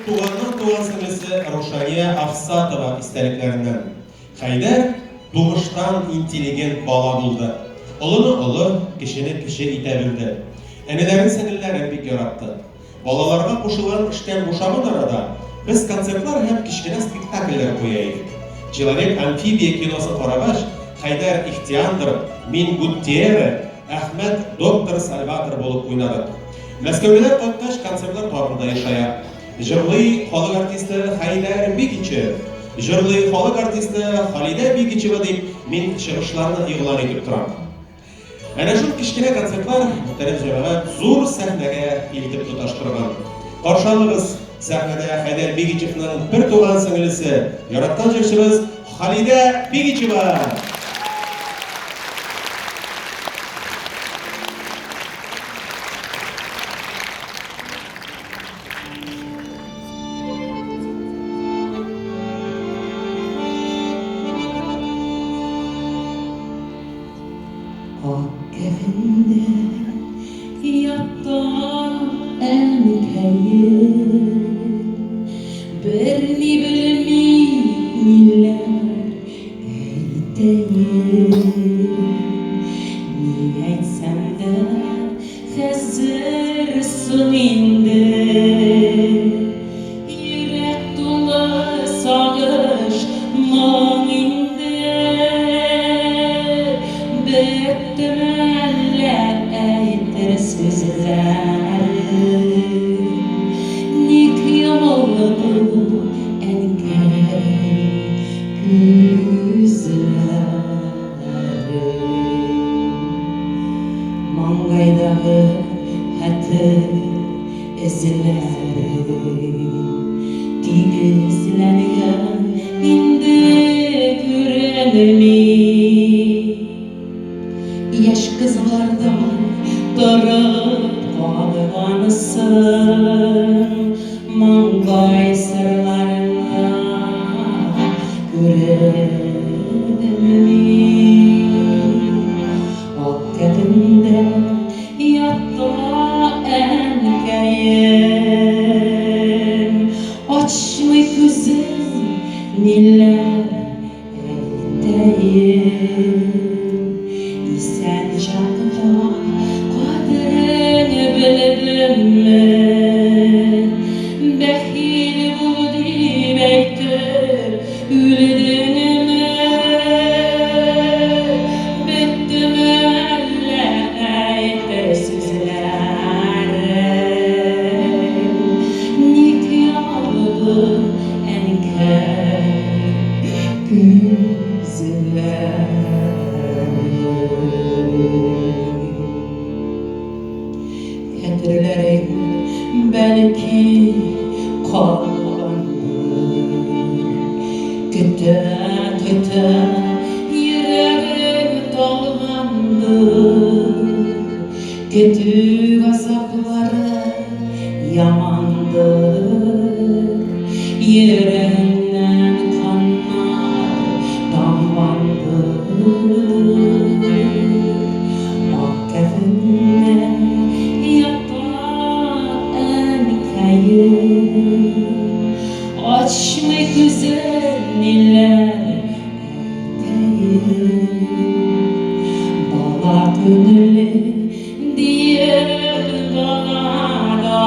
Туганның туган сеңлесе Рушания Афсатова истәлекләреннән. Хәйдәр тумыштан интеллигент бала булды. Олыны олы, кечене кече итә белде. Энеләрен, сеңелләрен бик яратты. Балаларга кушылган эштән бушаган арада без концертлар һәм кечкенә спектакльләр куя идек. Человек-амфибия киносын карагач, Хәйдәр Ихтиандр, мин Гуттиэре, Әхмәт доктор Сальватор булып уйнадык. Мәскәүлеләр кайткач, концертлар тагын да ешая. Җырлый халык артисты Хәйдәр Бигичев, җырлый халык артисты Халидә Бигичева дип мин чыгышларны игълан итеп торам. Әнә шул кечкенә концертлар, мөхтәрәм җәмәгать, зур сәхнәгә илтеп тоташтырган. Каршы алыгыз, сәхнәдә Хәйдәр Бигичевның бертуган сеңелесе, яраткан җырчыбыз Халидә Бигичева! Ак кәфендә ята әнкәем, Берни белми ниләр әйтәем. Ни әйтсәм дә хәзер соң инде, Йөрәк тулы сагыш, моң инде. Беттеме әллә әйтер сүзләрем? Ник йомылды әнкәй күзләрең? Маңгайдагы хәтер эзләре Тигезләнгән инде күренми. Яшь кызлардан торып калгансың, Маңгай сырларыңа күренми. Ак кәфендә ята әнкәем, Ачмый күзен, ниләр әйтәем. Исән чакта кадерең белдемме, Бәхил бул дип әйтеп үлдеңме? Беттеме әллә әйтер сүзләрең? Ник ялды әнкәй күзләрең? Хәтерләрең бәлки калгандыр. Көтә-көтә йөрәгең талгандыр. Көтү газаплары ямандыр. Йөрәгеңнән каннар тамгандыр. Ак кәфендә ята әнкәем, Ачмый күзен, ниләр әйтәем. Бала күңеле диеп бала да,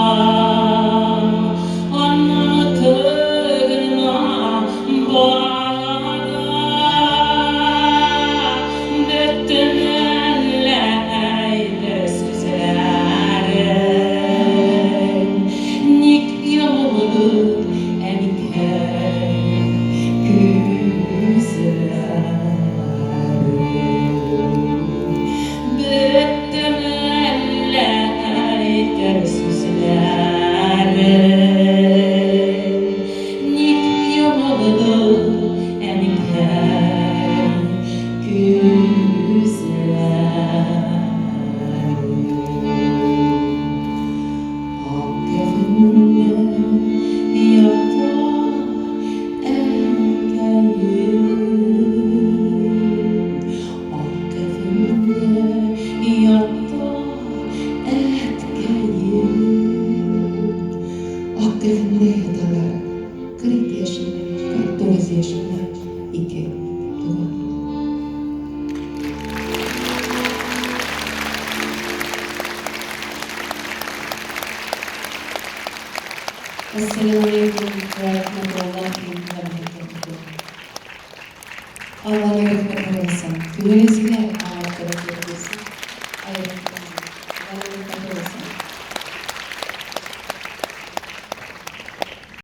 Аннаныкы гына бала да. Беттеме әллә әйтер сүзләрең? Ник йомылды әнкәй күзләрең? Беттеме әллә әйтер сүзләрең? Ник йомылды әнкәй күзләрең? Ак кәфендә ята. Миндә яталар 42 яшендә, 49 яшендә ике туган. Әссәламү алейкум вә рәхмәтуллаһи вә бәрәкәтүһ. Алланың рәхмәтләре булсын. Күңелегезгә